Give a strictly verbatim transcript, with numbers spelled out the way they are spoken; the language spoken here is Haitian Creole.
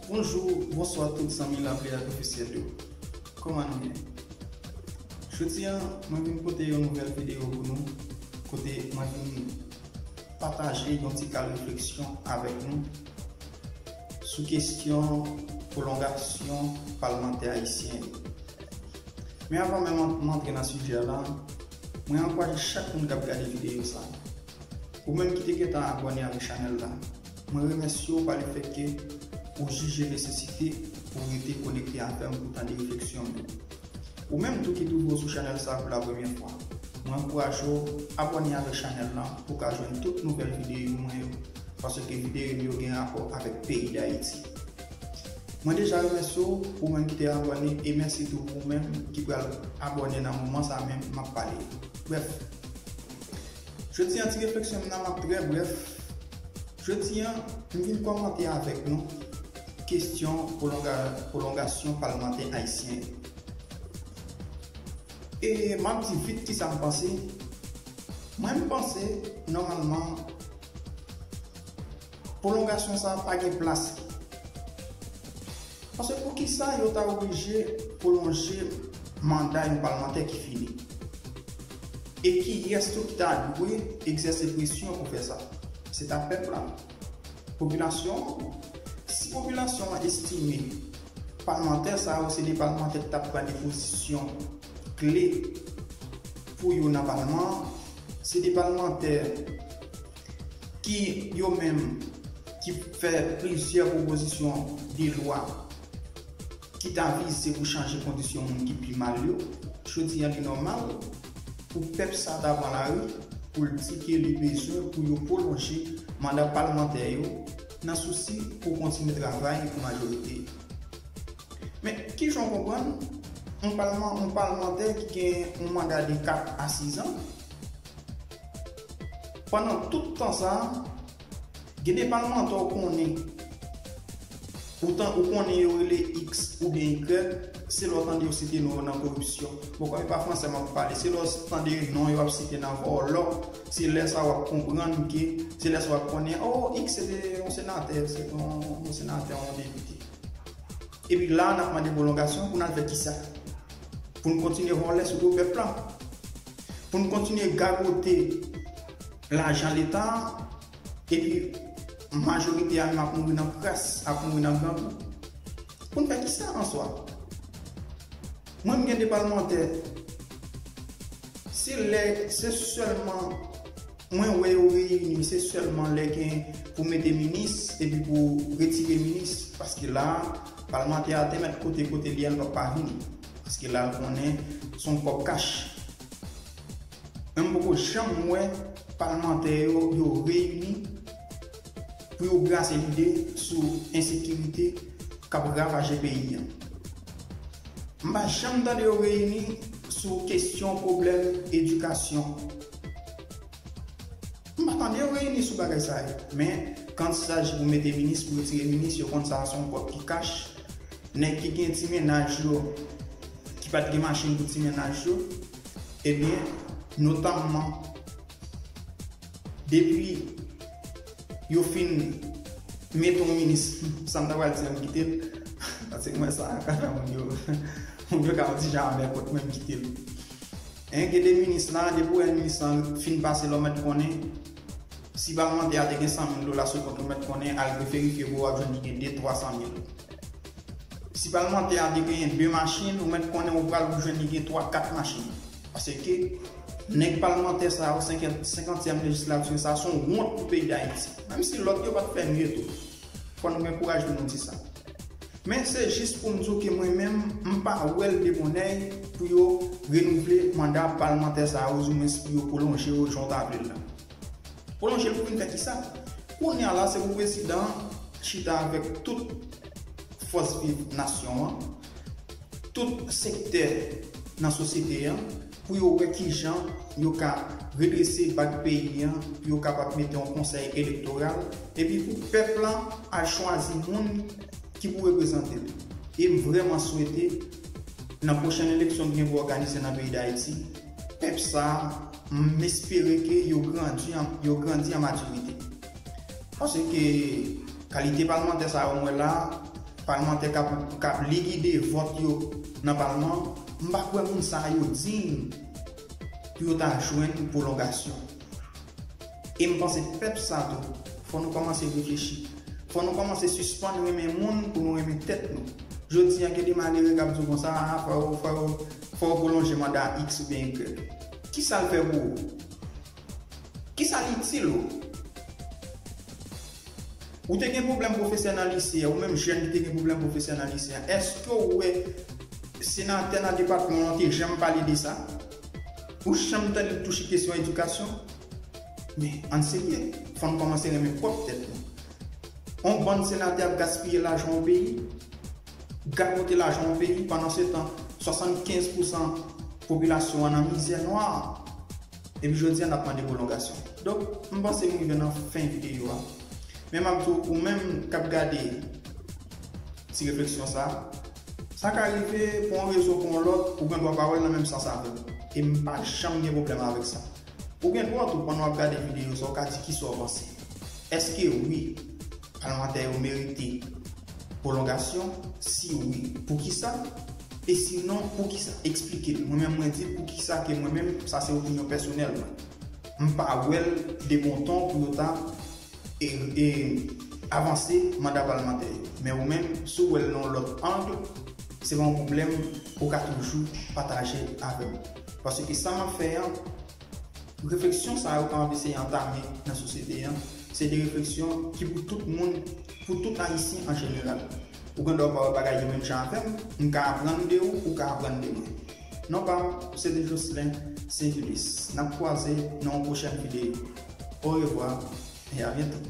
Bonjou, bonswa tout zanmi Lapriyè Ofisyèl yo. Kòman nou ye? Jodi a, mwen vin pote yon nouvèl videyo pou nou, kote mwen vin pataje yon ti kal refleksyon avèk nou sou kesyon pwolongasyon palmantè ayisyen yo. Men avan menm m antre nan sijè la, mwen ankouraje chak moun k ap gade videyo sa. Ou menm ki te gentan abòne avèk chanèl la, mwen remèsye w pa lefètke ou jije nesesite pou w rete konekte avè m pou tande refleksyon m yo. Ou menm tou ki twouve w sou chanèl sa pou la premyè fwa, mwen ankouraje w abòne avèk chanèl la pou w ka jwenn tout nouvèl videyo mwen yo, paske videyo m yo gen rapò avèk peyi Dayiti. Mwen deja remèsye w, ou menm ki te abòne, e mèsi tou pou ou menm ki pral abòne nan moman sa menm m ap pale. Brèf, jodi a ti refleksyon m nan m ap trè brèf. Jodi a, m vin kòmante avèk nou kesyon pwolonga- pwolongasyon palmantè ayisyen yo. E m ap di vit kisa m panse. Mwen, m panse, nòmalman, pwolongasyon sa a pa gen plas li. Paske poukisa yo ta oblije pwolonje manda yon palmantè ki fini? E kiyès tou ki ta dwe egzèse presyon pou fè sa? Se ta pèp la? Popilasyon an? Si popilasyon an estime palmantè sa yo se de palmantè ki t ap pran de pozisyon kle pou yo nan palman an, se de palmantè ki yo menm ki fè plizyè pwopozisyon de lwa ki ta vize pou chanje kondisyon moun ki pi mal yo, jodi a li nòmal pou pèp sa ta pran lari pou l di ke li bezwen pou yo pwolonje manda palmantè yo nan sousi pou kontinye travay pou majorite yo. Men, kijan w konprann yon palman, yon palmantè ki gen yon manda de kat a sis an, pandan tout tan sa a, gen de palmantè w konnen, ou tan, ou konnen yo rele X oubyen Y, se lè w tande yo site non yo nan koripsyon. Bon, kòm e pa fransè m ap pale, se lè w tande non yo ap site nan vòlò, se lè sa w ap konprann ke, se lè sa w ap konnen, oh, X se te yon senatè, se te yon, yon senatè, yon depite. Epi la, n ap mande pwolongasyon pou n al fè kisa? Pou n kontinye vòlè sou do pèp la? Pou n kontinye gagote lajan Leta a? Epi majorite a menm ap mouri nan kras, ap mouri nan grangou. Pou n fè kisa an swa? Mwen, m gen de palmantè. Se lè, se sèlman, mwen wè yo reyini, se sèlman lè gen pou mete minis epi pou retire minis. Paske la, palmantè a te mèt kote, kote li a, l p ap pa vini. Paske la, l konnen se yon kòb kach. Men m poko janm wè palmantè yo, yo reyini pou yo brase lide sou ensekirite k ap ravaje peyi a. M pa janm tande yo reyini sou kesyon pwoblèm edikasyon. M pa tande yo reyini sou bagay sa yo. Men, kan il s'agit pou mete minis, pou retire minis, yo konn sa a se yon kòb ki kach. Nèg ki gen ti mennaj yo, ki pa t gen machin pou ti mennaj yo, ebyen, notamman, depi yo fin mete yon minis, sa m ta pral di a, m kite l, paske mwen sa ka fè moun yo, moun yo ka yon ti jan amè kont mwen, m kite l. Hein, gen de minis la, depi w wè minis lan fin pase la, w mèt konnen, si palmantè a te gen san mil dola sou kont li, w mèt konnen, al verifye pou w ap jwenn li gen de, twa san mil. Si palmantè a te genyen de machin, ou mèt konnen ou pral jwenn li gen twa, kat machin. Paske nèg palmantè sa yo, senkant, senkantyèm lejislati sa, se yon wont pou peyi Dayiti. Menm si lòt yo pa t fè mye tou. Fò nou gen kouraj pou nou di sa. Men se jis pou m di w ke mwen menm, m pa wè l de bonnèy pou yo renouvle manda palmantè sa yo, ouzwens pou yo pwolonje yo jan w ta vle l la. Pwolonje l pou vin fè kisa? Kounye a la, se pou prezidan an chita avèk tout fòs viv nasyon an, tout sektè nan sosyete an, pou yo wè kijan yo ka redrese bak peyi an, pou yo kapab mete yon konsèy elektoral, epi pou pèp la al chwazi moun ki pou reprezante l. E m vrèman swete, nan pwochèn eleksyon ki gen pou òganize nan peyi Dayiti, pèp sa a, m espere ke yo grandi an, yo grandi an matirite. Paske kalite palmantè sa yo m wè la, palmantè k ap, k ap likide vòt yo nan palman, m pa kwè moun sa yo diy pou yo ta jwenn pwolongasyon. E m panse pèp sa tou, fò nou kòmanse reflechi. Fò nou kòmanse sispann renmen moun pou nou renmen tèt nou. Jodi a, gen de malere k ap di w konsa, a, fò yo, fò yo, fò yo pwolonje manda X oubyen Y. Kisa l fè pou ou? Kisa l itil ou? Ou te gen pwoblèm pwofesè nan lise a, ou menm jèn ki te gen pwoblèm pwofesè nan lise a, èske w wè senatè nan depatman w lan te janm pale de sa? Ou janm tande l touche kesyon edikasyon? Men, ann serye, fò n kòmanse renmen pwòp tèt nou. On bann senatè ap gaspiye lajan yon peyi, gagote lajan yon peyi, pandan se tan, swasannkenz pousan popilasyon an nan mizè nwa. Epi jodi a, n ap mande pwolongasyon. Donk, m panse m rive nan fen videyo a. Men m ap di w, ou menm k ap gade ti refleksyon sa, sa ka rive pou yon rezon pou yon lòt, ou gen dwa pa wè l nan menm sans avè m. E m pa janm gen pwoblèm avèk sa. Ou gen dwa tou, pandan w ap gade videyo sa, ou ka di kisa w panse. Èske wi, palmantè yo merite pwolongasyon? Si wi, poukisa? E sinon, poukisa? Eksplike l. Mwen menm, mwen di l poukisa ke mwen menm, sa se opinyon pèsonèl mwen. M pa wè l de bon ton pou yo ta e, e avanse manda palmantè yo. Men ou menm, si w wè l nan yon lòt ang, se pa yon pwoblèm, ou ka toujou pataje avè m. Paske sa m ap fè an, refleksyon sa yo k ap eseye antame nan sosyete an, se de refleksyon ki pou tout moun, pou tout Ayisyen an jeneral. Ou gen dwa pa wè bagay yo menm jan avè m, m ka aprann de ou, ou ka aprann de mwen. Non pa m, se te Jocelyn Sevilus. N ap kwaze nan yon pwochèn videyo. Orevwa e a byento.